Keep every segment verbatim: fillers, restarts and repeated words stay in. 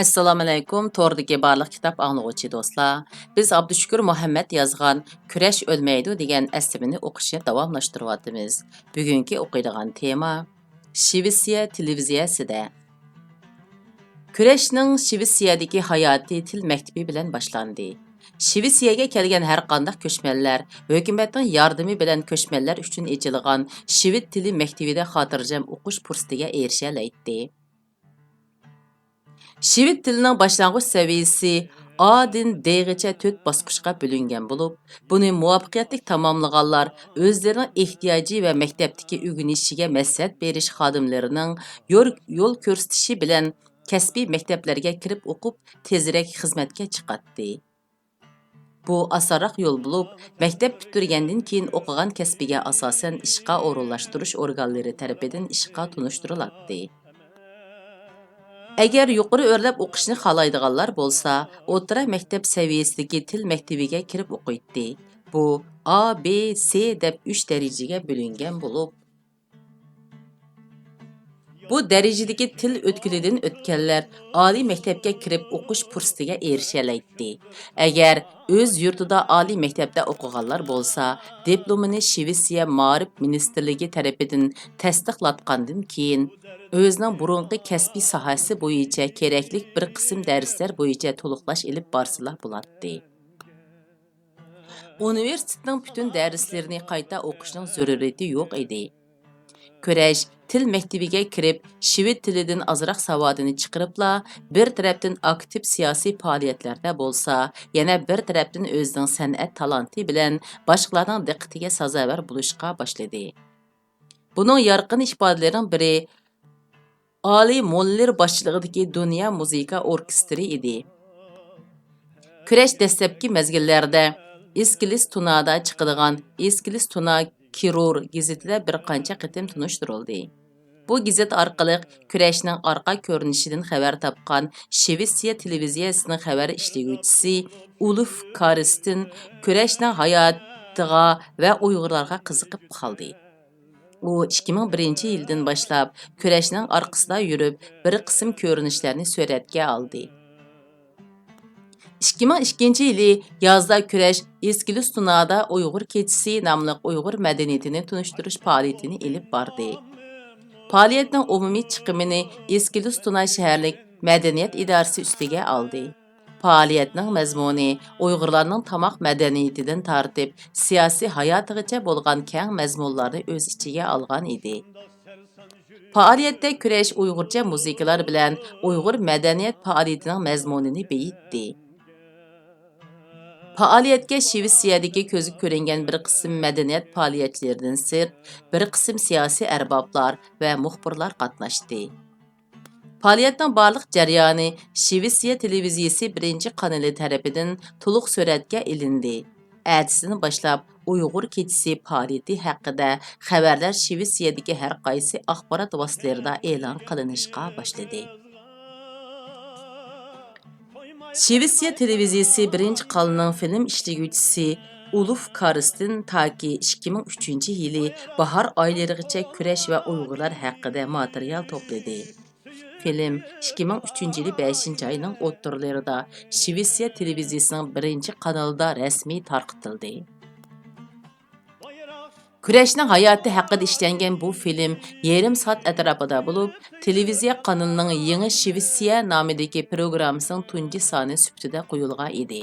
ئەسسالامۇئەلەيكۇم، توردىكى بارلىق كىتاب ئاڭلىغۇچى دوستلار. بىز ئابدۇشۈكۈر مۇھەممەد يازغان كۈرەش ئۆلمەيدۇ دېگەن ئەسىرىنى ئوقۇشنى داۋاملاشتۇرۇۋاتىمىز. بۈگۈنكى ئوقۇيدىغان تېما، شىۋېتسىيە تېلېۋىزىيەسىدە. كۈرەشنىڭ شىۋېتسىيەدىكى ھاياتى تىل مەكتىپى بىلەن باشلاندى. شىۋېتسىيەگە كەلگەن ھەر قانداق كۆچمەنلەر ھۆكۈمەتنىڭ ياردىمى بىلەن كۆچمەنلەر ئۈچۈن ئېچىلغان شىۋېت تىلى مەكتىپىدە خاتىرجەم ئوقۇش پۇرسىتىگە ئېرىشەلەيتتى. شىۋېت تىلىنىڭ باشلانغۇچ سەۋىيەسى ئا دىن دېغىچە تۆت باسقۇچقا بۆلۈنگەن بولۇپ، بۇنى مۇۋەپپەقىيەتلىك تاماملىغانلار ئۆزلىرىنىڭ ئېھتىياجى ۋە مەكتەپتىكى ئۆگىنىشىگە مەسلىھەت بېرىش خادىملىرىنىڭ يور-، يول كۆرسىتىشى بىلەن كەسپىي مەكتەپلەرگە كىرىپ ئوقۇپ، تېزرەك خىزمەتكە چىقاتتى. بۇ ئاسانراق يول بولۇپ، مەكتەپ پۈتتۈرگەندىن كېيىن ئوقۇغان كەسپىگە ئاساسەن ئىشقا ئورۇنلاشتۇرۇش ئورگانلىرى تەرىپىدىن ئىشقا تونۇشتۇرۇلاتتى. ئەگەر يۇقىرى ئۆرلەپ ئوقۇشنى خالايدىغانلار بولسا، ئوتتۇرا مەكتەپ سەۋىيەسىدىكى تىل مەكتىپىگە كىرىپ ئوقۇيتتى. بۇ ئا، بې، سې دەپ ئۈچ دەرىجىگە بۆلۈنگەن بولۇپ، بۇ دەرىجىدىكى تىل ئۆتكىلىدىن ئۆتكەنلەر ئالىي مەكتەپكە كىرىپ ئوقۇش پۇرسىتىگە ئېرىشەلەيتتى. ئەگەر ئۆز يۇرتىدا ئالىي مەكتەپتە ئوقۇغانلار بولسا، دىپلومىنى شىۋېتسىيە مائارىپ مىنىستىرلىكى تەرىپىدىن تەستىقلاتقاندىن كېيىن، ئۆزىنىڭ بۇرۇنقى كەسپىي ساھەسى بويىچە كېرەكلىك بىر قىسىم دەرسلەر بويىچە تولۇقلاش ئېلىپ بارسىلا بولاتتى. ئۇنىۋېرسىتېتنىڭ پۈتۈن دەرسلىرىنى قايتا ئوقۇشنىڭ زۆرۈرىيىتى يوق ئىدى. كۈرەش تىل مەكتىپىگە كىرىپ، شىۋېت تىلىدىن ئازراق ساۋادىنى چىقىرىپلا، بىر تەرەپتىن ئاكتىپ سىياسىي پائالىيەتلەردە بولسا، يەنە بىر تەرەپتىن ئۆزىنىڭ سەنئەت تالانتى بىلەن باشقىلارنىڭ دىققىتىگە سازاۋەر بولۇشقا باشلىدى. بۇنىڭ يارقىن ئىپادىلىرىنىڭ بىرى ئالى موللېر باشچىلىقىدىكى دۇنيا مۇزىكا ئوركېستىرى ئىدى. كۈرەش دەسلەپكى مەزگىللەردە ئېسكىلىس تۇنادا چىقىدىغان ئېسكىلىس تۇنا كىرۇر گېزىتىدە بىر قانچە قېتىم تونۇشتۇرۇلدى. بۇ گېزىت ئارقىلىق كۈرەشنىڭ ئارقا كۆرۈنۈشىدىن خەۋەر تاپقان شىۋېتسىيە تېلېۋىزىيەسىنىڭ خەۋەر ئىشلىگۈچىسى ئۇلۇف كارستىن كۈرەشنىڭ ھاياتىغا ۋە ئۇيغۇرلارغا قىزىقىپ قالدى. ئۇ ئىككى مىڭ بىرىنچى يىلدىن باشلاپ كۈرەشنىڭ ئارقىسىدا يۈرۈپ، بىر قىسىم كۆرۈنۈشلەرنى سۈرەتكە ئالدى. ئىككى مىڭ ئىككىنچى يىلى يازدا كۈرەش ئېسكىلىس تۇنادا ئۇيغۇر كېچىسى ناملىق ئۇيغۇر مەدەنىيىتىنى تونۇشتۇرۇش پائالىيىتىنى ئېلىپ باردى. پائالىيەتنىڭ ئومۇمىي چىقىمىنى ئېسكىلىس تۇنا شەھەرلىك مەدەنىيەت ئىدارىسى ئۈستىگە ئالدى. پائالىيەتنىڭ مەزمۇنى ئۇيغۇرلارنىڭ تاماق مەدەنىيىتىدىن تارتىپ، سىياسىي ھاياتىغىچە بولغان كەڭ مەزمۇنلارنى ئۆز ئىچىگە ئالغان ئىدى. پائالىيەتتە كۈرەش ئۇيغۇرچە مۇزىكىلار بىلەن ئۇيغۇر مەدەنىيەت پائالىيىتىنىڭ مەزمۇنىنى بېيىتتى. پائالىيەتكە شىۋېتسىيەدىكى كۆزگە كۆرۈنگەن بىر قىسىم مەدەنىيەت پائالىيەتچىلىرىدىن سىرت، بىر قىسىم سىياسىي ئەربابلار ۋە مۇخبىرلار قاتناشتى. پائالىيەتنىڭ بارلىق جەريانى شىۋېتسىيە تېلېۋىزىيىسى بىرىنچى قانىلى تەرىپىدىن تولۇق سۈرەتكە ئېلىندى. ئەتىسىدىن باشلاپ ئۇيغۇر كېچىسى پائالىيىتى ھەققىدە خەۋەرلەر شىۋېتسىيەدىكى ھەر قايسى ئاخبارات ۋاسىتىلىرىدا ئېلان قىلىنىشقا باشلىدى. شىۋېتسىيە تېلېۋىزىيىسى بىرىنچى قانىلىنىڭ فىلىم ئىشلىگۈچىسى ئۇلۇف كارستىن تاكى ئىككى مىڭ ئۈچىنچى يىلى باھار ئايلىرىغىچە كۈرەش ۋە ئۇيغۇرلار ھەققىدە ماتېرىيال توپلىدى. فىلىم ئىككى مىڭ ئۈچىنچى يىلى بەشىنچى ئاينىڭ ئوتتۇرىلىرىدا شىۋېتسىيە تېلېۋىزىيىسىنىڭ بىرىنچى قانىلىدا رەسمىي تارقىتىلدى. كۈرەشنىڭ ھاياتى ھەققىدە ئىشلەنگەن بۇ فىلىم يېرىم سائەت ئەتراپىدا بولۇپ، تېلېۋىزىيە قانىلىنىڭ يېڭى شىۋېتسىيە نامىدىكى پروگراممىسىنىڭ تۇنجى سانى سۈپىتىدە قويۇلغان ئىدى.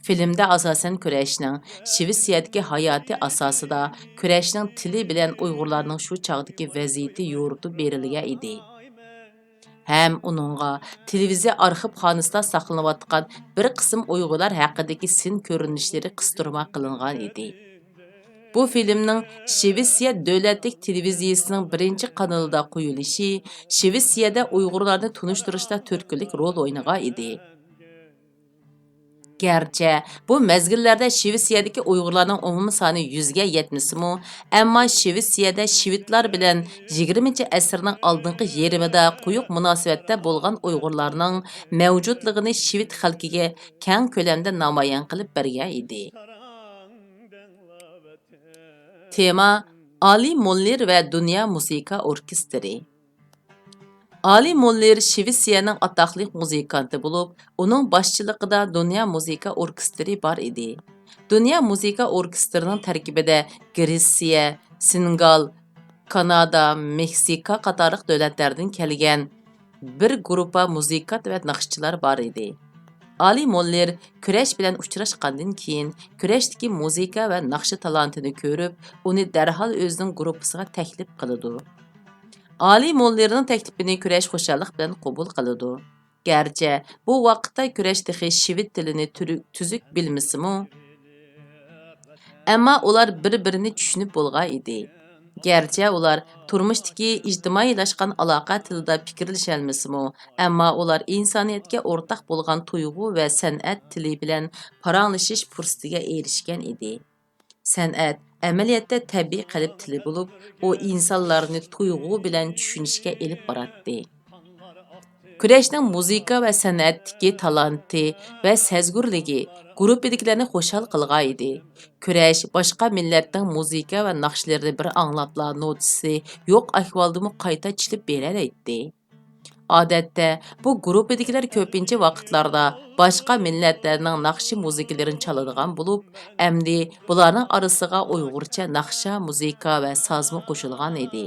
فىلىمدە ئاساسەن كۈرەشنىڭ شىۋېتسىيەدىكى ھاياتى ئاساسىدا كۈرەشنىڭ تىلى بىلەن ئۇيغۇرلارنىڭ شۇ چاغدىكى ۋەزىيىتى يورۇتۇپ بېرىلگەن ئىدى. ھەم ئۇنىڭغا تېلېۋىزىيە ئارخىپخانىسىدا ساقلىنىۋاتقان بىر قىسىم ئۇيغۇرلار ھەققىدىكى سىن كۆرۈنۈشلىرى قىستۇرما قىلىنغان ئىدى. بۇ فىلىمنىڭ شىۋېتسىيە دۆلەتلىك تېلېۋىزىيىسىنىڭ بىرىنچى قانىلىدا قويۇلۇشى شىۋېتسىيەدە ئۇيغۇرلارنى تونۇشتۇرۇشتا تۈرتكىلىك رول ئوينىغان ئىدى. گەرچە بۇ مەزگىللەردە شىۋېتسىيەدىكى ئۇيغۇرلارنىڭ ئومۇمىي سانى يۈزگە يەتمىسىمۇ، ئەمما شىۋېتسىيەدە شىۋېتلار بىلەن يىگىرمىنچى ئەسىرنىڭ ئالدىنقى يېرىمىدا قويۇق مۇناسىۋەتتە بولغان ئۇيغۇرلارنىڭ مەۋجۇتلۇقىنى شىۋېت خەلقىگە كەڭ كۆلەمدە نامايان قىلىپ بەرگەن ئىدى. تېما، ئالى موللېر ۋە دۇنيا مۇزىكا ئوركېستىرى. ئالى موللېر شىۋېتسىيەنىڭ ئاتاقلىق مۇزىكانتى بولۇپ، ئۇنىڭ باشچىلىقىدا دۇنيا مۇزىكا ئوركېستىرى بار ئىدى. دۇنيا مۇزىكا ئوركېستىرىنىڭ تەركىبىدە گرېتسىيە، سېنېگال، كانادا، مېكسىكا قاتارلىق دۆلەتلەردىن كەلگەن بىر گۇرۇپپا مۇزىكانت ۋە ناخشىچىلار بار ئىدى. ئالى موللېر كۈرەش بىلەن ئۇچراشقاندىن كېيىن، كۈرەشتىكى مۇزىكا ۋە ناخشا تالانتىنى كۆرۈپ، ئۇنى دەرھال ئۆزىنىڭ گۇرۇپپىسىغا تەكلىپ قىلىدۇ. ئالى موللېرنىڭ تەكلىپىنى كۈرەش خۇشاللىق بىلەن قوبۇل قىلىدۇ. گەرچە بۇ ۋاقىتتا كۈرەش تېخى شىۋېت تىلىنى تۈرۈ-، تۈزۈك بىلمىسىمۇ، ئەمما ئۇلار بىر-بىرىنى چۈشىنىپ بولغان ئىدى. گەرچە ئۇلار تۇرمۇشتىكى ئىجتىمائىيلاشقان ئالاقە تىلىدا پىكىرلىشەلمىسىمۇ، ئەمما ئۇلار ئىنسانىيەتكە ئورتاق بولغان تۇيغۇ ۋە سەنئەت تىلى بىلەن پاراڭلىشىش پۇرسىتىگە ئېرىشكەن ئىدى. سەنئەت ئەمەلىيەتتە تەبىئىي قەلب تىلى بولۇپ، ئۇ ئىنسانلارنى تۇيغۇ بىلەن چۈشىنىشكە ئېلىپ باراتتى. كۈرەشنىڭ مۇزىكا ۋە سەنئەتتىكى تالانتى ۋە سەزگۈرلۈكى گۇرۇپپىدىكىلەرنى خۇشال قىلغان ئىدى. كۈرەش باشقا مىللەتنىڭ مۇزىكا ۋە ناخشىلىرىنى بىر ئاڭلاپلا نوتىسى يوق ئەھۋالدىمۇ قايتا چېلىپ بېرەلەيتتى. ئادەتتە، بۇ گۇرۇپپىدىكىلەر كۆپىنچە ۋاقىتلاردا باشقا مىللەتلەرنىڭ ناخشا مۇزىكىلىرىنى چالىدىغان بولۇپ، ئەمدى بۇلارنىڭ ئارىسىغا ئۇيغۇرچە ناخشا، مۇزىكا ۋە سازمۇ قوشۇلغان ئىدى.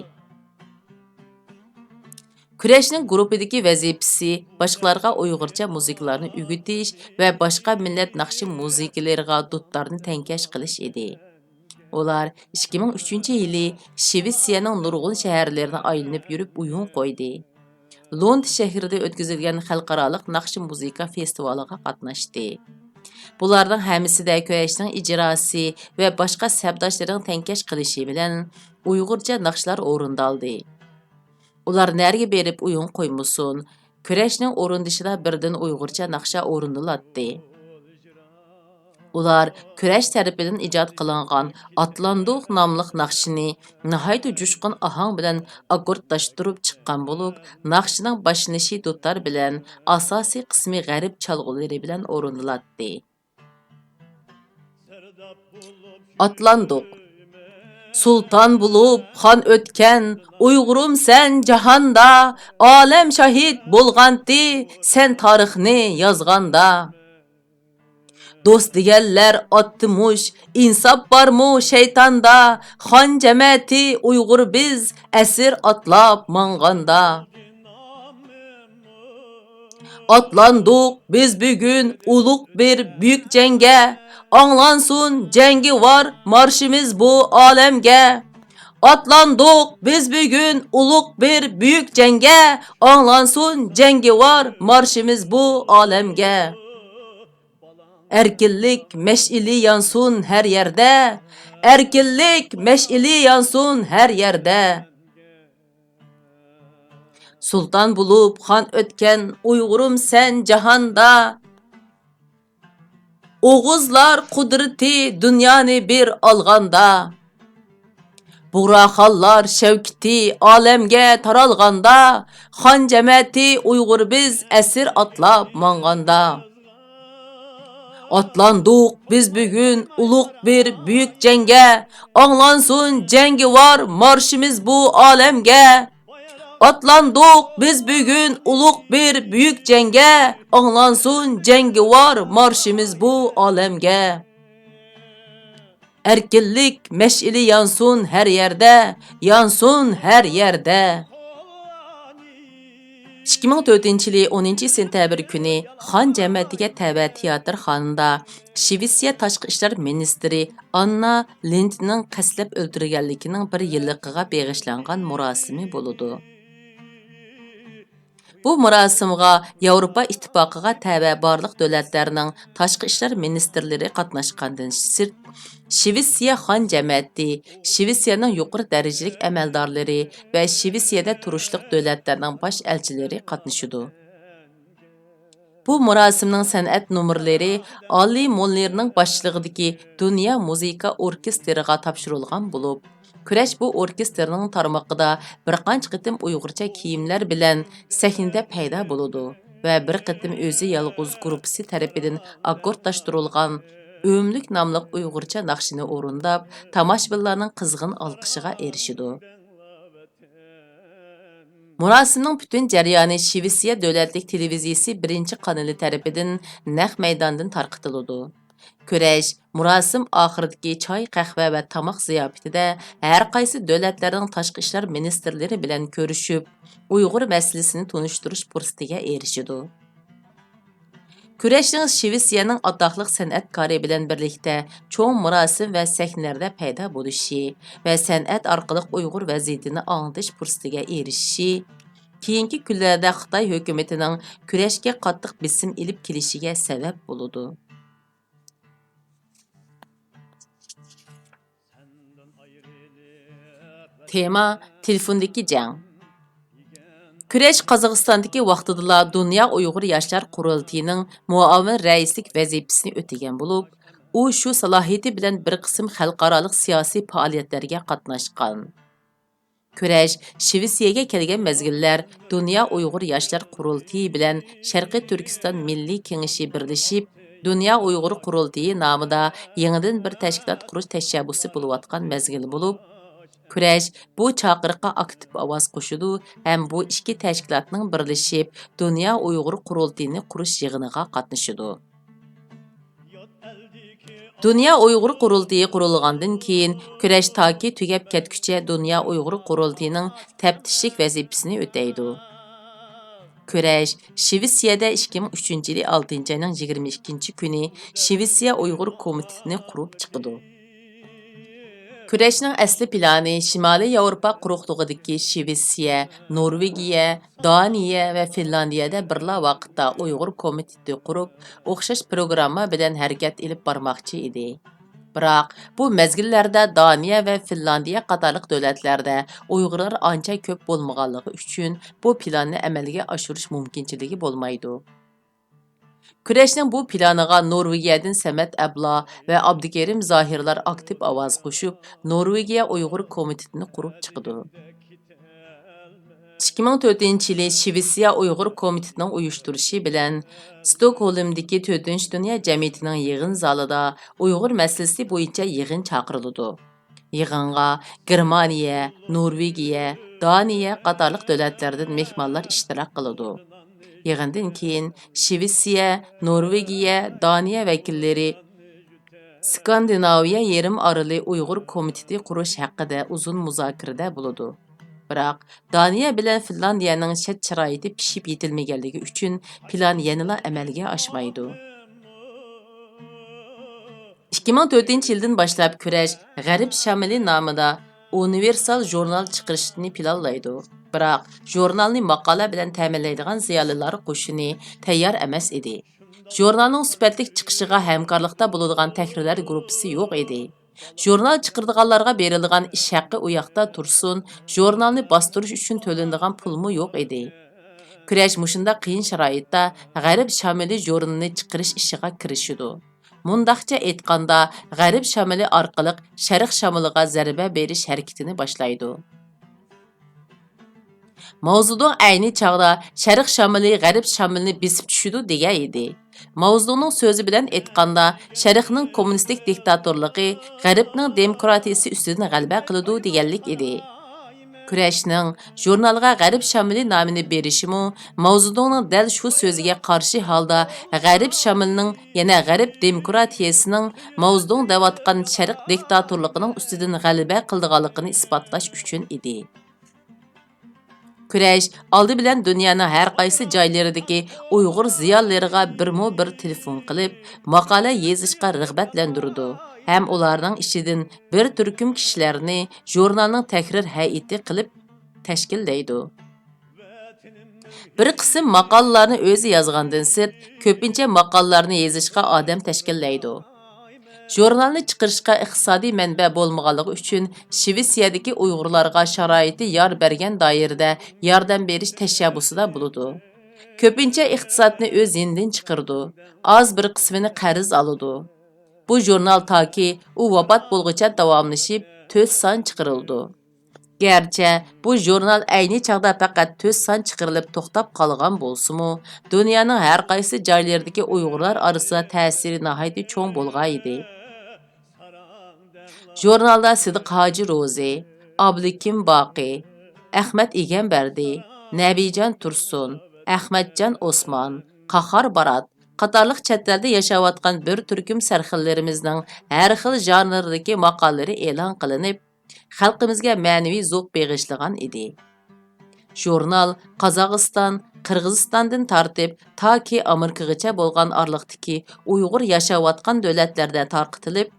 كۈرەشنىڭ گۇرۇپپىدىكى ۋەزىپىسى باشقىلارغا ئۇيغۇرچە مۇزىكىلارنى ئۆگىتىش ۋە باشقا مىللەت ناخشا مۇزىكىلىرىغا دۇتارنى تەڭكەش قىلىش ئىدى. ئۇلار ئىككى مىڭ ئۈچىنچى يىلى شىۋېتسىيەنىڭ نۇرغۇن شەھەرلىرىنى ئايلىنىپ يۈرۈپ ئويۇن قويدى. لوند شەھىرىدە ئۆتكۈزۈلگەن خەلقئارالىق ناخشا مۇزىكا فېستىۋالىغا قاتناشتى. بۇلارنىڭ ھەممىسىدە كۈرەشنىڭ ئىجراسى ۋە باشقا سەپداشلىرىنىڭ تەڭكەش قىلىشى بىلەن ئۇيغۇرچە ناخشىلار ئورۇندالدى. ئۇلار نەرگە بېرىپ ئويۇن قويمىسۇن، كۈرەشنىڭ ئورۇندىشىدا بىردىن ئۇيغۇرچە ناخشا ئورۇندىلاتتى. ئۇلار كۈرەش تەرىپىدىن ئىجاد قىلىنغان ئاتلاندۇق ناملىق ناخشىنى ناھايىتى جۇشقۇن ئاھاڭ بىلەن ئاككوردلاشتۇرۇپ چىققان بولۇپ، ناخشىنىڭ باشلىنىشى دۇتار بىلەن، ئاساسىي قىسمى غەرب چالغۇلىرى بىلەن ئورۇندىلاتتى. ئاتلاندۇق. سۇلتان بولۇپ خان ئۆتكەن ئۇيغۇرۇم سەن جاھاندا، ئالەم شاھىت بولغانتى سەن تارىخنى يازغاندا. دوست دېگەنلەر ئاتتىمۇش، ئىنساپ بارمۇ شەيتاندا، خان جەمەتى ئۇيغۇر بىز ئەسىر ئاتلاپ ماڭغاندا. ئاتلاندۇق بىز بۈگۈن ئۇلۇغ بىر بۈيۈك جەڭگە، ئاڭلانسۇن جەڭگىۋار مارشىمىز بۇ ئالەمگە. ئاتلاندۇق بىز بۈگۈن ئۇلۇغ بىر بۈيۈك جەڭگە، ئاڭلانسۇن جەڭگىۋار مارشىمىز بۇ ئالەمگە. ئەركىنلىك مەشئىلى يانسۇن ھەر يەردە، ئەركىنلىك مەشئىلى يانسۇن ھەر يەردە. سۇلتان بولۇپ خان ئۆتكەن ئۇيغۇرۇم سەن جاھاندا. ئوغۇزلار قۇدرىتى دۇنيانى بىر ئالغاندا. بۇغراخانلار شەۋكىتى ئالەمگە تارالغاندا، خان جەمەتى ئۇيغۇر بىز ئەسىر ئاتلاپ ماڭغاندا. ئاتلاندۇق بىز بۈگۈن ئۇلۇغ بىر بۈيۈك جەڭگە، ئاڭلانسۇن جەڭگىۋار مارشىمىز بۇ ئالەمگە. ئاتلاندۇق بىز بۈگۈن ئۇلۇغ بىر بۈيۈك جەڭگە، ئاڭلانسۇن جەڭگىۋار مارشىمىز بۇ ئالەمگە. ئەركىنلىك مەشئىلى يانسۇن ھەر يەردە، يانسۇن ھەر يەردە. ئىككى مىڭ تۆتىنچى يىلى ئونىنچى سېنتەبىر كۈنى خان جەمەتىگە تەۋە تىياتىرخانىدا شىۋېتسىيە تاشقى ئىشلار مىنىستىرى ئاننا لىندنىڭ قەستلەپ ئۆلتۈرگەنلىكىنىڭ بىر يىللىقىغا بېغىشلانغان مۇراسىمى بولىدۇ. بۇ مۇراسىمغا ياۋروپا ئىتتىپاقىغا تەۋە بارلىق دۆلەتلەرنىڭ تاشقى ئىشلار مىنىستىرلىرى قاتناشقاندىن سىرت، شىۋېتسىيە خان جەمەتى، شىۋېتسىيەنىڭ يۇقىرى دەرىجىلىك ئەمەلدارلىرى ۋە شىۋېتسىيەدە تۇرۇشلۇق دۆلەتلەرنىڭ باش ئەلچىلىرى قاتنىشىدۇ. بۇ مۇراسىمنىڭ سەنئەت نومۇرلىرى ئالى موللېرنىڭ باشچىلىقىدىكى دۇنيا مۇزىكا ئوركېستىرىغا تاپشۇرۇلغان بولۇپ، كۈرەش بۇ ئوركېستىرنىڭ تارمىقىدا بىر قانچە قېتىم ئۇيغۇرچە كىيىملەر بىلەن سەھنىدە پەيدا بولىدۇ ۋە بىر قېتىم ئۆزى يالغۇز گۇرۇپپىسى تەرىپىدىن ئاككوردلاشتۇرۇلغان ئۆملۈك ناملىق ئۇيغۇرچە ناخشىنى ئورۇنداپ، تاماشىبىنلارنىڭ قىزغىن ئالقىشىغا ئېرىشىدۇ. مۇراسىمنىڭ پۈتۈن جەريانى شىۋېتسىيە دۆلەتلىك تېلېۋىزىيىسى بىرىنچى قانىلى تەرىپىدىن نەق مەيداندىن تارقىتىلىدۇ. كۈرەش، مۇراسىم ئاخىرىدىكى چاي، قەھۋە ۋە تاماق زىياپىتىدە ھەر قايسى دۆلەتلەرنىڭ تاشقى ئىشلار مىنىستىرلىرى بىلەن كۆرۈشۈپ، ئۇيغۇر مەسىلىسىنى تونۇشتۇرۇش پۇرسىتىگە ئېرىشىدۇ. كۈرەشنىڭ شىۋېتسىيەنىڭ ئاتاقلىق سەنئەتكارى بىلەن بىرلىكتە چوڭ مۇراسىم ۋە سەھنىلەردە پەيدا بولۇشى ۋە سەنئەت ئارقىلىق ئۇيغۇر ۋەزىيىتىنى ئاڭلىتىش پۇرسىتىگە ئېرىشىشى، كېيىنكى كۈنلەردە خىتاي ھۆكۈمىتىنىڭ كۈرەشكە قاتتىق بېسىم ئېلىپ كېلىشىگە سەۋەب بولىدۇ. تېما: تېلېفوندىكى جەڭ. كۈرەش قازاقىستاندىكى ۋاقتىدىلا دۇنيا ئۇيغۇر ياشلار قۇرۇلتىيىنىڭ مۇئاۋىن رەئىسلىك ۋەزىپىسىنى ئۆتىگەن بولۇپ، ئۇ شۇ سالاھىيىتى بىلەن بىر قىسىم خەلقئارالىق سىياسىي پائالىيەتلەرگە قاتناشقان. كۈرەش شىۋېتسىيەگە كەلگەن مەزگىللەر دۇنيا ئۇيغۇر ياشلار قۇرۇلتىيى بىلەن شەرقىي تۈركىستان مىللىي كېڭىشى بىرلىشىپ، دۇنيا ئۇيغۇر قۇرۇلتىيى نامىدا يېڭىدىن بىر تەشكىلات قۇرۇش تەشەببۇسى بولۇۋاتقان مەزگىل بولۇپ، كۈرەش بۇ چاقىرىققا ئاكتىپ ئاۋاز قوشىدۇ ھەم بۇ ئىككى تەشكىلاتنىڭ بىرلىشىپ دۇنيا ئۇيغۇر قۇرۇلتىيىنى قۇرۇش يىغىنىغا قاتنىشىدۇ. دۇنيا ئۇيغۇر قۇرۇلتىيى قۇرۇلغاندىن كېيىن، كۈرەش تاكى تۈگەپ كەتكۈچە دۇنيا ئۇيغۇر قۇرۇلتىيىنىڭ تەپتىشلىك ۋەزىپىسىنى ئۆتەيدۇ. كۈرەش شىۋېتسىيەدە ئىككى مىڭ ئۈچىنچى يىلى ئالتىنچى ئاينىڭ يىگىرمە ئىككىنچى كۈنى شىۋېتسىيە ئۇيغۇر كومىتېتىنى قۇرۇپ چىقىدۇ. كۈرەشنىڭ ئەسلى پىلانى شىمالىي ياۋروپا قۇرۇقلۇقىدىكى شىۋېتسىيە، نورۋېگىيە، دانىيە ۋە فىنلاندىيەدە بىرلا ۋاقىتتا ئۇيغۇر كومىتېتى قۇرۇپ، ئوخشاش پروگرامما بىلەن ھەرىكەت ئېلىپ بارماقچى ئىدى. بىراق، بۇ مەزگىللەردە دانىيە ۋە فىنلاندىيە قاتارلىق دۆلەتلەردە ئۇيغۇرلار ئانچە كۆپ بولمىغانلىقى ئۈچۈن، بۇ پىلاننى ئەمەلگە ئاشۇرۇش مۇمكىنچىلىكى بولمايدۇ. كۈرەشنىڭ بۇ پىلانىغا نورۋېگىيەدىن سەمەت ئەبلا ۋە ئابدۇكېرىم زاھىرلار ئاكتىپ ئاۋاز قوشۇپ، نورۋېگىيە ئۇيغۇر كومىتېتىنى قۇرۇپ چىقىدۇ. ئىككى مىڭ تۆتىنچى يىلى شىۋېتسىيە ئۇيغۇر كومىتېتىنىڭ ئۇيۇشتۇرۇشى بىلەن ستوكھولمدىكى تۆتىنچى دۇنيا جەمئىيىتىنىڭ يىغىن زالىدا ئۇيغۇر مەسىلىسى بويىچە يىغىن چاقىرىلىدۇ. يىغىنغا گېرمانىيە، نورۋېگىيە، دانىيە قاتارلىق دۆلەتلەردىن مېھمانلار ئىشتىراك قىلىدۇ. يىغىندىن كېيىن شىۋېتسىيە، نورۋېگىيە، دانىيە ۋەكىللىرى سكاندىناۋىيە يېرىم ئارىلى ئۇيغۇر كومىتېتى قۇرۇش ھەققىدە ئۇزۇن مۇزاكىرىدە بولىدۇ. بىراق، دانىيە بىلەن فىنلاندىيەنىڭ شەرت-شارائىتى پىشىپ يېتىلمىگەنلىكى ئۈچۈن پىلان يەنىلا ئەمەلگە ئاشمايدۇ. ئىككى مىڭ تۆتىنچى يىلدىن باشلاپ كۈرەش غەرب شامىلى نامىدا ئۇنىۋېرسال ژۇرنال چىقىرىشنى پىلانلايدۇ. بىراق، ژۇرنالنى ماقالە بىلەن تەمىنلەيدىغان زىيالىيلار قوشۇنى تەييار ئەمەس ئىدى. ژۇرنالنىڭ سۈپەتلىك چىقىشىغا ھەمكارلىقتا بولىدىغان تەھرىرلەر گۇرۇپپىسى يوق ئىدى. ژۇرنال چىقىرىدىغانلارغا بېرىلىدىغان ئىش ھەققى ئۇ ياقتا تۇرسۇن، ژۇرنالنى باستۇرۇش ئۈچۈن تۆلىنىدىغان پۇلمۇ يوق ئىدى. كۈرەش مۇشۇنداق قىيىن شارائىتتا غەرب شامىلى ژۇرنىلىنى چىقىرىش ئىشىغا كىرىشىدۇ. مۇنداقچە ئېيتقاندا، غەرب شامىلى ئارقىلىق شەرق شامىلىغا زەربە بېرىش ھەرىكىتىنى باشلايدۇ. ماۋزېدۇڭ ئەينى چاغدا شەرق شامىلى غەرب شامىلىنى بېسىپ چۈشىدۇ دېگەن ئىدى. ماۋزېدۇڭنىڭ سۆزى بىلەن ئېيتقاندا، شەرقنىڭ كوممۇنىستىك دىكتاتورلۇقى غەربنىڭ دېموكراتىيىسى ئۈستىدىن غەلىبە قىلىدۇ دېگەنلىك ئىدى. كۈرەشنىڭ ژۇرنالغا غەرب شامىلى نامىنى بېرىشىمۇ ماۋزېدۇڭنىڭ دەل شۇ سۆزىگە قارشى ھالدا غەرب شامىلىنىڭ، يەنە غەرب دېموكراتىيىسىنىڭ ماۋزېدۇڭ دەۋاتقان شەرق دىكتاتورلۇقىنىڭ ئۈستىدىن غەلىبە قىلىدىغانلىقىنى ئىسپاتلاش ئۈچۈن ئىدى. كۈرەش ئالدى بىلەن دۇنيانىڭ ھەر قايسى جايلىرىدىكى ئۇيغۇر زىيالىيلىرىغا بىرمۇ بىر تېلېفون قىلىپ، ماقالە يېزىشقا رىغبەتلەندۈرىدۇ ھەم ئۇلارنىڭ ئىچىدىن بىر تۈركۈم كىشىلەرنى ژۇرنالنىڭ تەھرىر ھەيئىتى قىلىپ تەشكىللەيدۇ. بىر قىسىم ماقالىلارنى ئۆزى يازغاندىن سىرت، كۆپىنچە ماقالىلارنى يېزىشقا ئادەم تەشكىللەيدۇ. ژۇرنالنى چىقىرىشقا ئىقتىسادىي مەنبە بولمىغانلىقى ئۈچۈن، شىۋېتسىيەدىكى ئۇيغۇرلارغا شارائىتى يار بەرگەن دائىرىدە ياردەم بېرىش تەشەببۇسىدا بولىدۇ. كۆپىنچە ئىقتىسادنى ئۆز يېنىدىن چىقىرىدۇ، ئاز بىر قىسمىنى قەرز ئالىدۇ. بۇ ژۇرنال تاكى ئۇ ۋاپات بولغۇچە داۋاملىشىپ، تۆت سان چىقىرىلىدۇ. گەرچە بۇ ژۇرنال ئەينى چاغدا پەقەت تۆت سان چىقىرىلىپ توختاپ قالغان بولسىمۇ، دۇنيانىڭ ھەر قايسى جايلىرىدىكى ئۇيغۇرلار ئارىسىدا تەسىرى ناھايىتى چوڭ بولغانىدى. ژۇرنالدا سىدىق ھاجى روزى، ئابلىكىم باقى، ئەخمەت ئىگەمبەردى، نەبىجان تۇرسۇن، ئەخمەتجان ئوسمان، قاھار بارات قاتارلىق چەت ئەلدە ياشاۋاتقان بىر تۈركۈم سەرخىللىرىمىزنىڭ ھەر خىل ژانىردىكى ماقالىلىرى ئېلان قىلىنىپ، خەلقىمىزگە مەنىۋى زوق بېغىشلىغان ئىدى. ژۇرنال قازاقىستان، قىرغىزىستاندىن تارتىپ تاكى ئامېرىكىغىچە بولغان ئارىلىقتىكى ئۇيغۇر ياشاۋاتقان دۆلەتلەردە تارقىتىلىپ،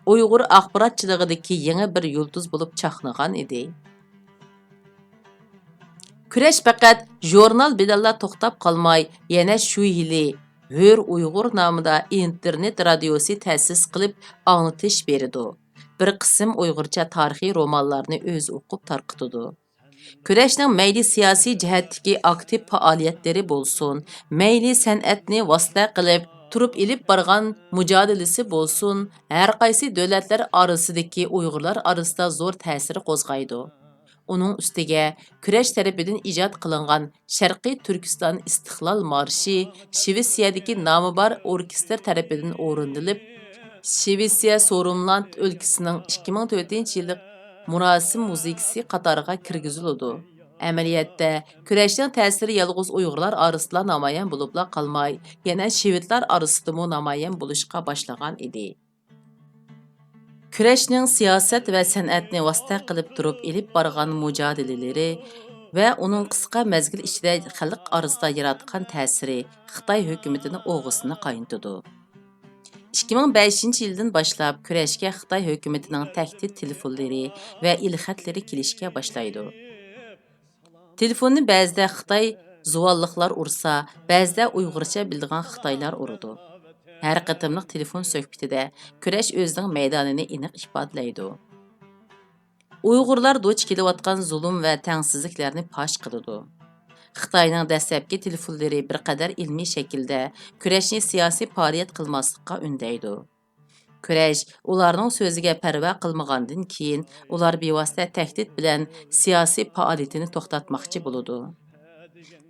ئۇيغۇر ئاخباراتچىلىقىدىكى يېڭى بىر يۇلتۇز بولۇپ چاقنىغان ئىدى. كۈرەش پەقەت ژۇرنال بىلەنلا توختاپ قالماي، يەنە شۇ يىلى ھۆر ئۇيغۇر نامىدا ئىنتېرنېت رادىيوسى تەسىس قىلىپ ئاڭلىتىش بېرىدۇ. بىر قىسىم ئۇيغۇرچە تارىخىي رومانلارنى ئۆزى ئوقۇپ تارقىتىدۇ. كۈرەشنىڭ مەيلى سىياسىي جەھەتتىكى ئاكتىپ پائالىيەتلىرى بولسۇن، مەيلى سەنئەتنى ۋاسىتە قىلىپ تۇرۇپ ئېلىپ بارغان مۇجادىلىسى بولسۇن، ھەرقايسى دۆلەتلەر ئارىسىدىكى ئۇيغۇرلار ئارىسىدا زور تەسىر قوزغايدۇ. ئۇنىڭ ئۈستىگە كۈرەش تەرىپىدىن ئىجاد قىلىنغان شەرقىي تۈركىستان ئىستىقلال مارشى شىۋېتسىيەدىكى نامى بار ئوركېستىر تەرىپىدىن ئورۇندىلىپ، شىۋېتسىيە سورۇملاند ئۆلكىسىنىڭ ئىككى مىڭ تۆتىنچى يىللىق مۇراسىم مۇزىكىسى قاتارىغا كىرگۈزۈلىدۇ. ئەمەلىيەتتە، كۈرەشنىڭ تەسىرى يالغۇز ئۇيغۇرلار ئارىسىدىلا نامايان بولۇپلا قالماي، يەنە شىۋېتلار ئارىسىدىمۇ نامايان بولۇشقا باشلىغان ئىدى. كۈرەشنىڭ سىياسەت ۋە سەنئەتنى ۋاسىتە قىلىپ تۇرۇپ ئېلىپ بارغان مۇجادىلىلىرى ۋە ئۇنىڭ قىسقا مەزگىل ئىچىدە خەلق ئارىسىدا ياراتقان تەسىرى خىتاي ھۆكۈمىتىنىڭ ئوغىسىنى قاينىتىدۇ. ئىككى مىڭ بەشىنچى يىلدىن باشلاپ كۈرەشكە خىتاي ھۆكۈمىتىنىڭ تەھدىت تېلېفونلىرى ۋە ئېلخەتلىرى كېلىشكە باشلايدۇ. تېلېفوننى بەزىدە خىتاي زۇۋانلىقلار ئۇرسا، بەزىدە ئۇيغۇرچە بىلىدىغان خىتايلار ئۇرىدۇ. ھەر قېتىملىق تېلېفون سۆھبىتىدە كۈرەش ئۆزىنىڭ مەيدانىنى ئېنىق ئىپادىلەيدۇ. ئۇيغۇرلار دۇچ كېلىۋاتقان زۇلۇم ۋە تەڭسىزلىكلەرنى پاش قىلىدۇ. خىتاينىڭ دەسلەپكى تېلېفونلىرى بىر قەدەر ئىلمىي شەكىلدە كۈرەشنى سىياسىي پائالىيەت قىلماسلىققا ئۈندەيدۇ. كۈرەش ئۇلارنىڭ سۆزىگە پەرۋا قىلمىغاندىن كېيىن، ئۇلار بىۋاسىتە تەھدىت بىلەن سىياسىي پائالىيىتىنى توختاتماقچى بولىدۇ.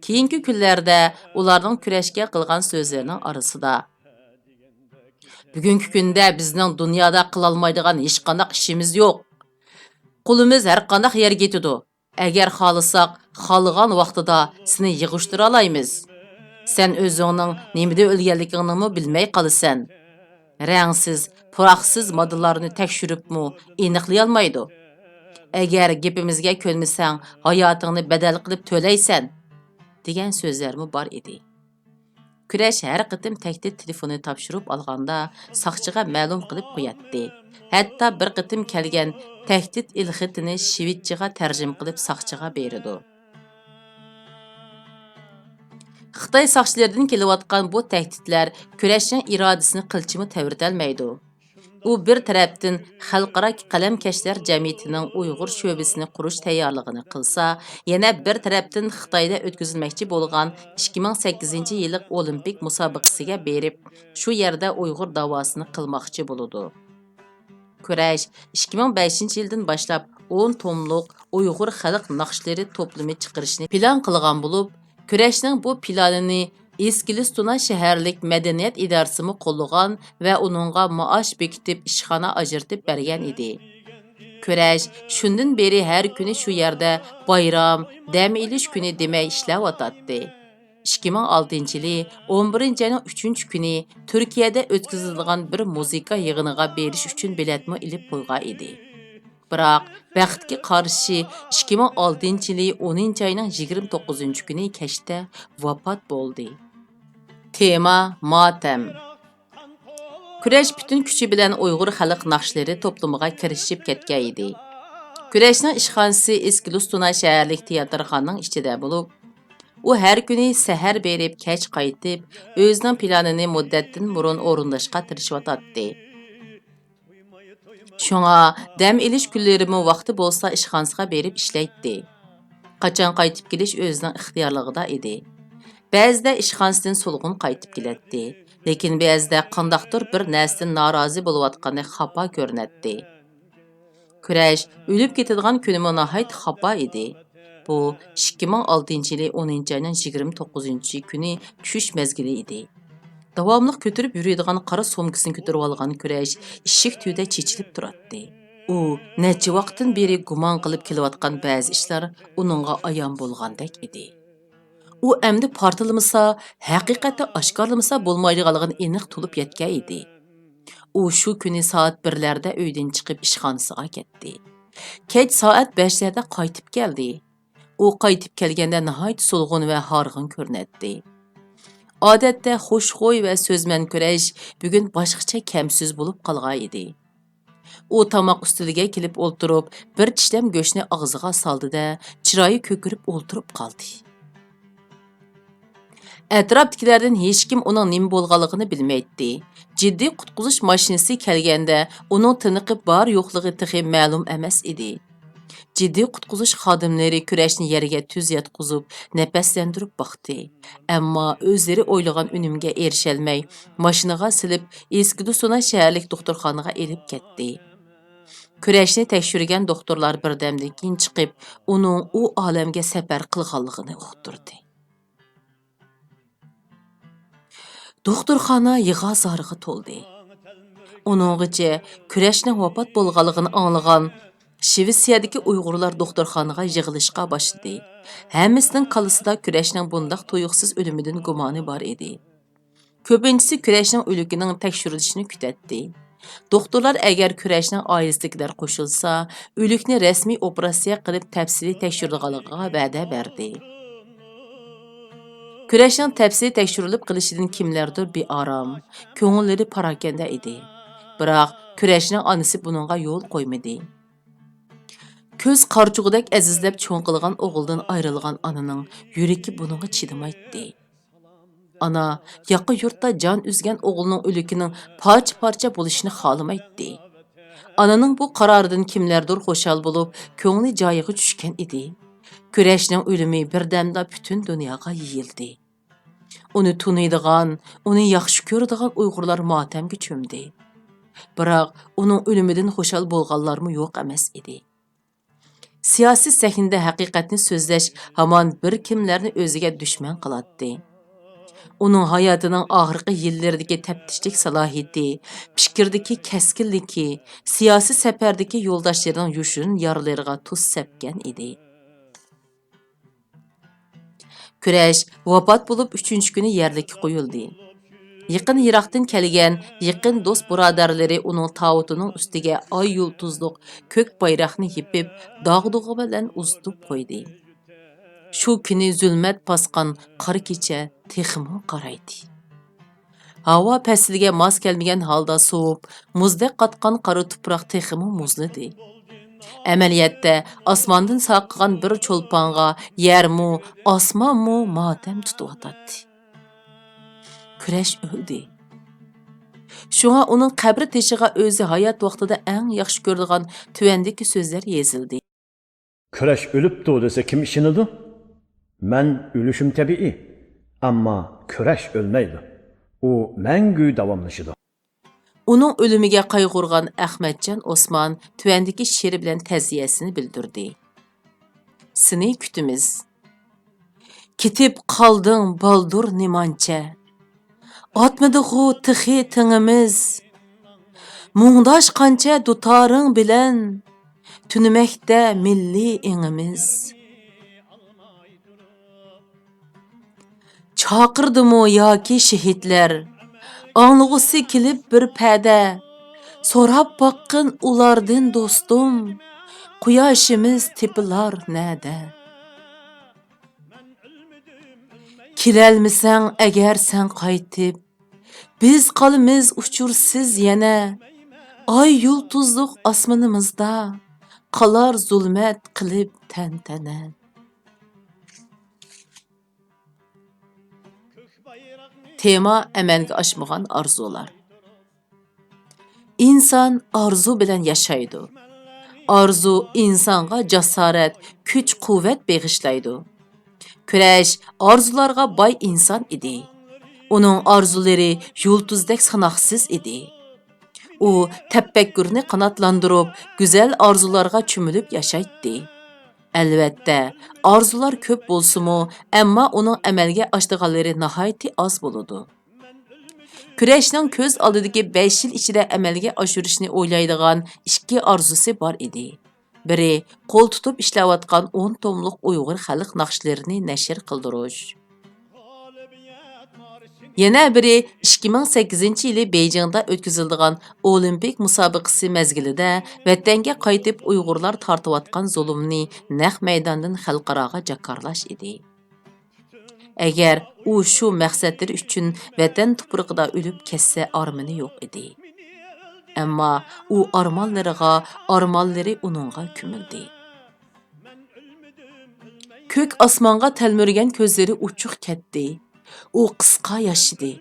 كېيىنكى كۈنلەردە ئۇلارنىڭ كۈرەشكە قىلغان سۆزلىرىنىڭ ئارىسىدا، بۈگۈنكى كۈندە بىزنىڭ دۇنيادا قىلالمايدىغان ھېچقانداق ئىشىمىز يوق. قولىمىز ھەرقانداق يەرگە يېتىدۇ. ئەگەر خالىساق، خالىغان ۋاقتىدا سېنى يىغىشتۇرالايمىز. سەن ئۆزۈڭنىڭ نېمىدە ئۆلگەنلىكىڭنىمۇ بىلمەي قالىسەن. رەڭسىز، پۇراقسىز ماددىلارنى تەكشۈرۈپمۇ ئېنىقلىيالمايدۇ. ئەگەر گېپىمىزگە كۆنمىسەڭ، ھاياتىڭنى بەدەل قىلىپ تۆلەيسەن، دېگەن سۆزلەرمۇ بار ئىدى. كۈرەش ھەر قېتىم تەھدىت تېلېفونى تاپشۇرۇپ ئالغاندا، ساقچىغا مەلۇم قىلىپ قوياتتى. ھەتتا بىر قېتىم كەلگەن تەھدىت ئېلخىتىنى شىۋېتچىغا تەرجىمە قىلىپ ساقچىغا بېرىدۇ. خىتاي ساقچىلىرىدىن كېلىۋاتقان بۇ تەھدىتلەر كۈرەشنىڭ ئىرادىسىنى قىلچىمۇ تەۋرىتەلمەيدۇ. ئۇ بىر تەرەپتىن خەلقئارا قەلەمكەشلەر جەمئىيىتىنىڭ ئۇيغۇر شۆبىسىنى قۇرۇش تەييارلىقىنى قىلسا، يەنە بىر تەرەپتىن خىتايدا ئۆتكۈزۈلمەكچى بولغان ئىككى مىڭ سەككىزىنچى يىللىق ئولىمپىك مۇسابىقىسىگە بېرىپ، شۇ يەردە ئۇيغۇر داۋاسىنى قىلماقچى بولىدۇ. كۈرەش ئىككى مىڭ بەشىنچى يىلدىن باشلاپ ئون توملۇق ئۇيغۇر خەلق ناخشىلىرى توپلىمى چىقىرىشنى پىلان قىلغان بولۇپ، كۈرەشنىڭ بۇ پىلانىنى ئېسكىلىستونا شەھەرلىك مەدەنىيەت ئىدارىسىمۇ قوللىغان ۋە ئۇنىڭغا مائاش بېكىتىپ، ئىشخانا ئاجرىتىپ بەرگەن ئىدى. كۈرەش شۇندىن بېرى ھەر كۈنى شۇ يەردە بايرام، دەم ئېلىش كۈنى دېمەي ئىشلەۋاتاتتى. ئىككى مىڭ ئالتىنچى يىلى ئون بىرىنچى ئاينىڭ ئۈچىنچى كۈنى تۈركىيەدە ئۆتكۈزۈلىدىغان بىر مۇزىكا يىغىنىغا بېرىش ئۈچۈن بېلەتمۇ ئېلىپ قويغان ئىدى. بىراق، بەختكە قارشى، ئىككى مىڭ ئالتىنچى يىلى ئونىنچى ئاينىڭ يىگىرمە توققۇزىنچى كۈنى كەچتە ۋاپات بولدى. تېما: ماتەم. كۈرەش پۈتۈن كۈچى بىلەن ئۇيغۇر خەلق ناخشىلىرى توپلىمىغا كىرىشىپ كەتكەن ئىدى. كۈرەشنىڭ ئىشخانىسى ئېسكىلىستونا شەھەرلىك تىياتىرخانىنىڭ ئىچىدە بولۇپ، ئۇ ھەر كۈنى سەھەر بېرىپ، كەچ قايتىپ، ئۆزىنىڭ پىلانىنى مۇددەتتىن بۇرۇن ئورۇنداشقا تىرىشىۋاتاتتى. شۇڭا دەم ئېلىش كۈنلىرىمۇ ۋاقتى بولسا ئىشخانىسىغا بېرىپ ئىشلەيتتى. قاچان قايتىپ كېلىش ئۆزىنىڭ ئىختىيارلىقىدا ئىدى. بەزىدە ئىشخانىسىدىن سولغۇن قايتىپ كېلەتتى، لېكىن بەزىدە قانداقتۇر بىر نەرسىدىن نارازى بولۇۋاتقاندەك خاپا كۆرۈنەتتى. كۈرەش ئۆلۈپ كېتىدىغان كۈنىمۇ ناھايىتى خاپا ئىدى. بۇ ئىككى مىڭ ئالتىنچى يىلى ئونىنچى ئاينىڭ يىگىرمە توققۇزىنچى كۈنى چۈش مەزگىلى ئىدى. داۋاملىق كۆتۈرۈپ يۈرىدىغان قارا سومكىسىنى كۆتۈرۈۋالغان كۈرەش ئىشىك تۈۋىدە چېچىلىپ تۇراتتى. ئۇ نەچچە ۋاقىتتىن بېرى گۇمان قىلىپ كېلىۋاتقان بەزى ئىشلار ئۇنىڭغا ئايان بولغاندەك ئىدى. ئۇ ئەمدى پارتلىمىسا، ھەقىقەتنى ئاشكارىلىمىسا بولمايدىغانلىقىنى ئېنىق تونۇپ يەتكەن ئىدى. ئۇ شۇ كۈنى سائەت بىرلەردە ئۆيدىن چىقىپ ئىشخانىسىغا كەتتى. كەچ سائەت بەشلەردە قايتىپ كەلدى. ئۇ قايتىپ كەلگەندە ناھايىتى سولغۇن ۋە ھارغىن كۆرۈنەتتى. ئادەتتە خۇشخۇي ۋە سۆزمەن كۈرەش بۈگۈن باشقىچە كەمسۆز بولۇپ قالغان ئىدى. ئۇ تاماق ئۈستىلىگە كېلىپ ئولتۇرۇپ، بىر چىشلەم گۆشنى ئاغزىغا سالدى-دە، چىرايى كۆكىرىپ ئولتۇرۇپ قالدى. ئەتراپتىكىلەردىن ھېچكىم ئۇنىڭ نېمە بولغانلىقىنى بىلمەيتتى. جىددىي قۇتقۇزۇش ماشىنىسى كەلگەندە، ئۇنىڭ تىنىقى بار-يوقلۇقى تېخى مەلۇم ئەمەس ئىدى. جىددىي قۇتقۇزۇش خادىملىرى كۈرەشنى يەرگە تۈز ياتقۇزۇپ، نەپەسلەندۈرۈپ باقتى. ئەمما ئۆزلىرى ئويلىغان ئۈنۈمگە ئېرىشەلمەي، ماشىنىغا سېلىپ، ئېسكىدوسۇنا شەھەرلىك دوختۇرخانىغا ئېلىپ كەتتى. كۈرەشنى تەكشۈرگەن دوختۇرلار بىردەمدىن كېيىن چىقىپ، ئۇنىڭ ئۇ ئالەمگە سەپەر قىلغانلىقىنى ئۇقتۇردى. دوختۇرخانا يىغا-زارغا تولدى. ئۇنىڭغىچە كۈرەشنىڭ ۋاپات بولغانلىقىنى ئاڭلىغان شىۋېتسىيەدىكى ئۇيغۇرلار دوختۇرخانىغا يىغىلىشقا باشلىدى. ھەممىسىنىڭ كاللىسىدا كۈرەشنىڭ بۇنداق تۇيۇقسىز ئۆلۈمىدىن گۇمانى بار ئىدى. كۆپىنچىسى كۈرەشنىڭ ئۆلۈكىنىڭ تەكشۈرۈلۈشىنى كۈتەتتى. دوختۇرلار ئەگەر كۈرەشنىڭ ئائىلىسىدىكىلەر قوشۇلسا، ئۆلۈكنى رەسمىي ئوپېراتسىيە قىلىپ تەپسىلىي تەكشۈرىدىغانلىقىغا ۋەدە بەردى. كۈرەشنىڭ تەپسىلىي تەكشۈرۈلۈپ قېلىشىدىن كىملەردۇر بىئارام، كۆڭۈللىرى پاراكەندە ئىدى. بىراق، كۈرەشنىڭ ئانىسى بۇنىڭغا يول قويمىدى. كۆز قارىچۇقىدەك ئەزىزلەپ چوڭ قىلغان ئوغلىدىن ئايرىلغان ئانىنىڭ يۈرىكى بۇنىڭغا چىدىمايتتى. ئانا ياقا يۇرتتا جان ئۈزگەن ئوغلىنىڭ ئۆلۈكىنىڭ پارچە-پارچە بولۇشىنى خالىمايتتى. ئانىنىڭ بۇ قارارىدىن كىملەردۇر خۇشال بولۇپ، كۆڭلى جايىغا چۈشكەن ئىدى. كۈرەشنىڭ ئۆلۈمى بىردەملا پۈتۈن دۇنياغا يېيىلدى. ئۇنى تونۇيدىغان، ئۇنى ياخشى كۆرىدىغان ئۇيغۇرلار ماتەمگە چۆمدى. بىراق، ئۇنىڭ ئۆلۈمىدىن خۇشال بولغانلارمۇ يوق ئەمەس ئىدى. سىياسىي سەھنىدە ھەقىقەتنى سۆزلەش ھامان بىر كىملەرنى ئۆزىگە دۈشمەن قىلاتتى. ئۇنىڭ ھاياتىنىڭ ئاخىرقى يىللىرىدىكى تەپتىشلىك سالاھىيىتى، پىكىردىكى كەسكىنلىكى، سىياسىي سەپەردىكى يولداشلىرىنىڭ يوشۇرۇن يارىلىرىغا تۇز سەپكەن ئىدى. كۈرەش ۋاپات بولۇپ ئۈچىنچى كۈنى يەرلىككە قويۇلدى. يېقىن-يىراقتىن كەلگەن يېقىن دوست-بۇرادەرلىرى ئۇنىڭ تاۋۇتىنىڭ ئۈستىگە ئاي يۇلتۇزلۇق كۆك بايراقنى يېپىپ، داغدۇغا بىلەن ئۇزىتىپ قويدى. شۇ كۈنى زۇلمەت باسقان قارا كېچە تېخىمۇ قارايدى. ھاۋا پەسلىگە ماس كەلمىگەن ھالدا سوۋۇپ، مۇزدەك قاتقان قارا تۇپراق تېخىمۇ مۇزلىدى. ئەمەلىيەتتە، ئاسماندىن ساقىغان بىر چولپانغا يەرمۇ، ئاسمانمۇ ماتەم تۇتۇۋاتاتتى. كۈرەش ئۆلدى. شۇڭا ئۇنىڭ قەبرە تېشىغا ئۆزى ھايات ۋاقتىدا ئەڭ ياخشى كۆرىدىغان تۆۋەندىكى سۆزلەر يېزىلدى. كۈرەش ئۆلۈپتۇ دېسە كىم ئىشىنىدۇ؟ مەن ئۆلۈشۈم تەبىئىي. ئەمما كۈرەش ئۆلمەيدۇ. ئۇ مەڭگۈ داۋاملىشىدۇ. ئۇنىڭ ئۆلۈمىگە قايغۇرغان ئەخمەتجان ئوسمان تۆۋەندىكى شېئىر بىلەن تەزىيەسىنى بىلدۈردى. سېنى كۈتىمىز. كېتىپ قالدىڭ بالدۇر نېمانچە؟ ئاتمىدىغۇ تېخى تېڭىمىز؟ مۇڭداشقانچە دۇتارىڭ بىلەن، تۈنىمەكتە مىللىي ئېڭىمىز. چاقىردىمۇ ياكى شېھىتلەر، ئاڭلىغۇسى كېلىپ بىر پەدە، سوراپ باققىن ئۇلاردىن دوستۇم، قۇياشىمىز تېپىلار نەدە؟ كېلەلمىسەڭ ئەگەر سەن قايتىپ، بىز قالىمىز ئۇچۇرسىز يەنە، ئاي يۇلتۇزلۇق ئاسمىنىمىزدا قالار زۇلمەت قىلىپ تەنتەنە. تېما: ئەمەلگە ئاشمىغان ئارزۇلار. ئىنسان ئارزۇ بىلەن ياشايدۇ. ئارزۇ ئىنسانغا جاسارەت، كۈچ-قۇۋۋەت بېغىشلايدۇ. كۈرەش ئارزۇلارغا باي ئىنسان ئىدى. ئۇنىڭ ئارزۇلىرى يۇلتۇزدەك ساناقسىز ئىدى. ئۇ تەپەككۇرنى قاناتلاندۇرۇپ، گۈزەل ئارزۇلارغا چۆمۈلۈپ ياشايتتى. ئەلۋەتتە، ئارزۇلار كۆپ بولسىمۇ، ئەمما ئۇنىڭ ئەمەلگە ئاشىدىغانلىرى ناھايىتى ئاز بولىدۇ. كۈرەشنىڭ كۆز ئالدىدىكى بەش يىل ئىچىدە ئەمەلگە ئاشۇرۇشنى ئويلايدىغان ئىككى ئارزۇسى بار ئىدى. بىرى، قول تۇتۇپ ئىشلەۋاتقان ئون توملۇق ئۇيغۇر خەلق ناخشىلىرىنى نەشر قىلدۇرۇش. يەنە بىرى ئىككى مىڭ سەككىزىنچى يىلى بېيجىڭدا ئۆتكۈزۈلىدىغان ئولىمپىك مۇسابىقىسى مەزگىلىدە ۋەتەنگە قايتىپ ئۇيغۇرلار تارتىۋاتقان زۇلۇمنى نەق مەيداندىن خەلقئاراغا جاكارلاش ئىدى. ئەگەر ئۇ شۇ مەقسەتلىرى ئۈچۈن ۋەتەن تۇپرىقىدا ئۆلۈپ كەتسە ئارمىنى يوق ئىدى. ئەمما ئۇ ئارمانلىرىغا، ئارمانلىرى ئۇنىڭغا كۆمۈلدى. كۆك ئاسمانغا تەلمۈرگەن كۆزلىرى ئوچۇق كەتتى. ئۇ قىسقا ياشىدى،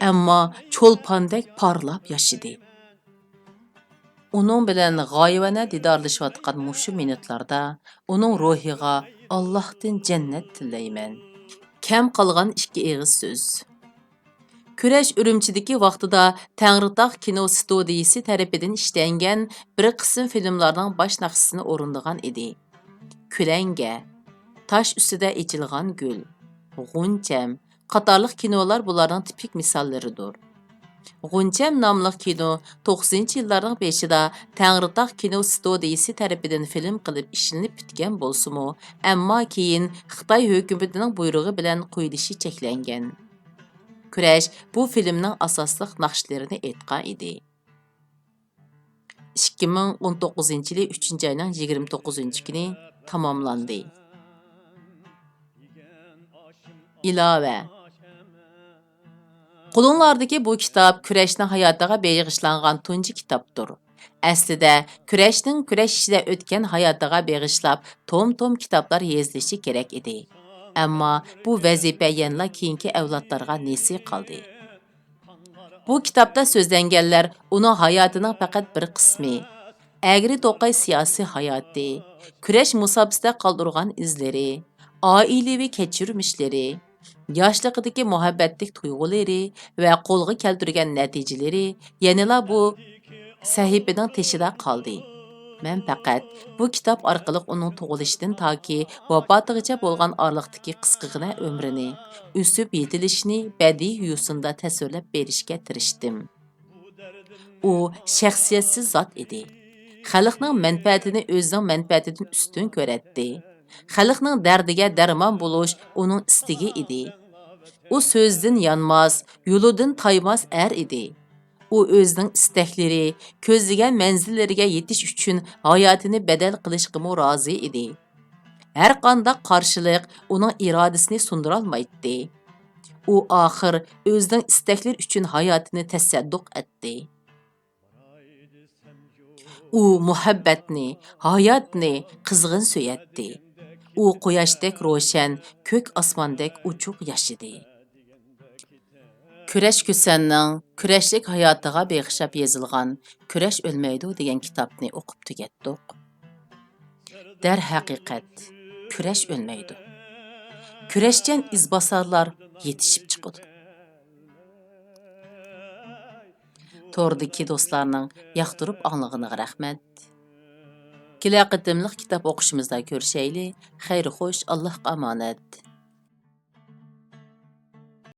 ئەمما چولپاندەك پارلاپ ياشىدى. ئۇنىڭ بىلەن غايىۋانە دىدارلىشىۋاتقان مۇشۇ مىنۇتلاردا ئۇنىڭ روھىغا ئاللاھتىن جەننەت تىلەيمەن. كەم قالغان ئىككى ئېغىز سۆز. كۈرەش ئۈرۈمچىدىكى ۋاقتىدا تەڭرىتاغ كىنو ستۇدىيىسى تەرىپىدىن ئىشلەنگەن بىر قىسىم فىلىملارنىڭ باش ناخشىسىنى ئورۇندىغان ئىدى. كۆلەڭگە، تاش ئۈستىدە ئېچىلغان گۈل، غۇنچەم قاتارلىق كىنولار بۇلارنىڭ تىپىك مىساللىرىدۇر. غۇنچەم ناملىق كىنو توقسىنىنچى يىللارنىڭ بېشىدا تەڭرىتاغ كىنو ستۇدىيىسى تەرىپىدىن فىلىم قىلىپ ئىشلىنىپ پۈتكەن بولسىمۇ، ئەمما كېيىن خىتاي ھۆكۈمىتىنىڭ بۇيرۇقى بىلەن قويۇلۇشى چەكلەنگەن. كۈرەش بۇ فىلىمنىڭ ئاساسلىق ناخشىلىرىنى ئېيتقان ئىدى. ئىككى مىڭ ئون توققۇزىنچى يىلى ئۈچىنچى ئاينىڭ يىگىرمە توققۇزىنچى كۈنى تاماملاندى. ئىلاۋە. قولۇڭلاردىكى بۇ كىتاب كۈرەشنىڭ ھاياتىغا بېغىشلانغان تۇنجى كىتابتۇر. ئەسلىدە، كۈرەشنىڭ كۈرەش ئىچىدە ئۆتكەن ھاياتىغا بېغىشلاپ توم-توم كىتابلار يېزىلىشى كېرەك ئىدى. ئەمما بۇ ۋەزىپە يەنىلا كېيىنكى ئەۋلادلارغا نېسى قالدى. بۇ كىتابتا سۆزلەنگەنلەر ئۇنىڭ ھاياتىنىڭ پەقەت بىر قىسمى، ئەگرى-توقاي سىياسىي ھاياتى، كۈرەش مۇساپىسىدە قالدۇرغان ئىزلىرى، ئائىلىۋى كەچۈرمىشلىرى، ياشلىقىدىكى مۇھەببەتلىك تۇيغۇلىرى ۋە قولغا كەلتۈرگەن نەتىجىلىرى يەنىلا بۇ سەھىپىنىڭ تېشىدا قالدى. مەن پەقەت بۇ كىتاب ئارقىلىق ئۇنىڭ تۇغۇلۇشىدىن تاكى ۋاپاتىغىچە بولغان ئارىلىقتىكى قىسقىغىنە ئۆمرىنى، ئۆسۈپ يېتىلىشىنى بەدىئىي يوسۇندا تەسۋىرلەپ بېرىشكە تىرىشتىم. ئۇ شەخسىيەتسىز زات ئىدى. خەلقنىڭ مەنپەئەتىنى ئۆزىنىڭ مەنپەئەتىدىن ئۈستۈن كۆرەتتى. خەلقنىڭ دەردىگە دەرمان بولۇش ئۇنىڭ ئىستىكى ئىدى. ئۇ سۆزدىن يانماس، يولىدىن تايماس ئەر ئىدى. ئۇ ئۆزىنىڭ ئىستەكلىرى، كۆزلىگەن مەنزىللىرىگە يېتىش ئۈچۈن ھاياتىنى بەدەل قىلىشقىمۇ رازى ئىدى. ھەرقانداق قارشىلىق ئۇنىڭ ئىرادىسىنى سۇندۇرالمايتتى. ئۇ ئاخىر ئۆزىنىڭ ئىستەكلىرى ئۈچۈن ھاياتىنى تەسەددۇق ئەتتى. ئۇ مۇھەببەتنى، ھاياتنى قىزغىن سۆيەتتى. ئۇ قۇياشتەك روشەن، كۆك ئاسماندەك ئوچۇق ياشىدى. كۈرەش كۈسەننىڭ كۈرەشلىك ھاياتىغا بېغىشلاپ يېزىلغان كۈرەش ئۆلمەيدۇ دېگەن كىتابنى ئوقۇپ تۈگەتتۇق. دەرھەقىقەت، كۈرەش ئۆلمەيدۇ. كۈرەشچان ئىزباسارلار يېتىشىپ چىقىدۇ. توردىكى دوستلارنىڭ ياقتۇرۇپ ئاڭلىغىنىغا رەھمەت. كېلەر قېتىملىق كىتاب ئوقۇشىمىزدا كۆرۈشەيلى. خەير خوش، ئاللاھقا ئامانەت.